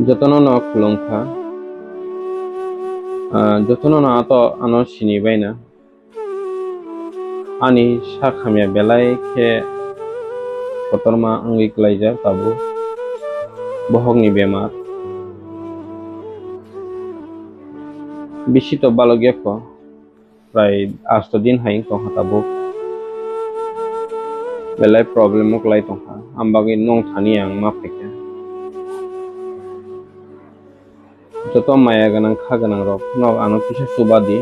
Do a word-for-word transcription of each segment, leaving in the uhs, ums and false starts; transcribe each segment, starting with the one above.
Jotono no khulumkha. Ah, jotono no ato ano sini baina. Ani sak hamya belai khe kotorma wngwi klaijak tabuk. Bohokni bemar. Bisi to balok ya kho. Prai asto din hai wng tongkha tabuk. Belai problem o kwlai tongkha. Am bagwi nong thani ang ma phaikha. Joto maya gwnang kha gwnang rok no ano kisa chuba di.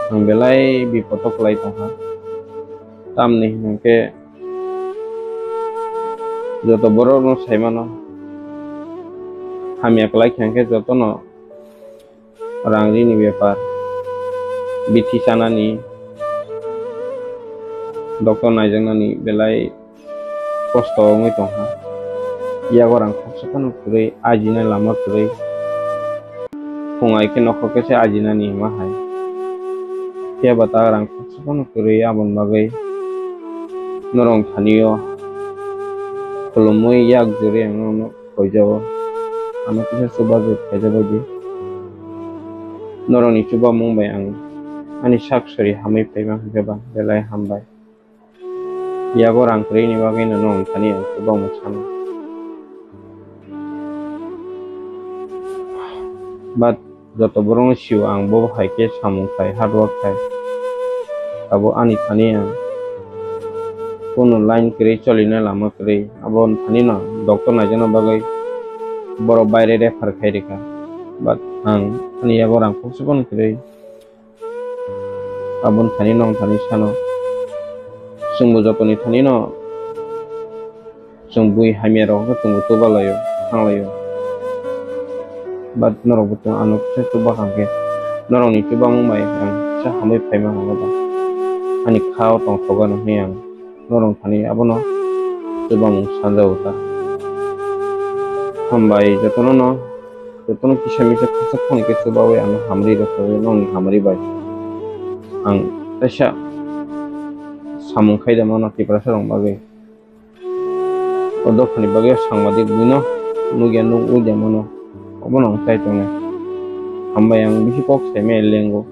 Ang belai bipot o kwlai tongkha. Tamni hwnkhe joto borok no sai mano. Hamya kwlai kha hwnkhe jotono rang rini bepar, bithi chanani, doctor naijaknani belai kosto wngwi tongkha. Yago rang khoroksa phano kwrwi, ajina lama kwrwi. Phung ai khe nokhor khe se ajinani hima hai. Phiya ba ta rang khoroksa phano kwrwi, aboni bagwi norok thani o khulumui yak juri ang nono khoijao. Ano kisa chubachu khaijak bai di. Norokni chubamung bai ang ani sak sori hamwi phaima hwnkhe ba belai hambai. Yago rang kwrwini bagwino norokni thani ang chubamung sano. But joto borokno sio ang bo hai khe samung khai, hard work khai. Abo ani thani ang kunu line kwrwi, cholina lama kwrwi. Abo thani no doctor naijakna bagwi borok baire refer khai rikha. But ang ani yago rang khoroksa phano kwrwi. Aboni thani no thani sano. Chwngbo jotoni thani no chwng bui hamya rok no chwngbo chuba laio, thang laio. But norok bo chwng ano kisa chuba kha khe norokni chubamung bai ang kisa hamwi phaima hwnwi ba ani kha o tongthok gano hwnwi ang norok thani abono chubamung sanjao ta. Hambai jotono no, jotono kisa misa khoroksa phone khe chubawi ano hamri rw khawi nongni hamri bai. Ang kaisa samung khai da mano Tiprasa rok bagwi. O dophani bagwi sangbadik buino nukya nuk ui da mano. Obono ang chai tongnai. Hambai ang bisi kok saimaya lengo.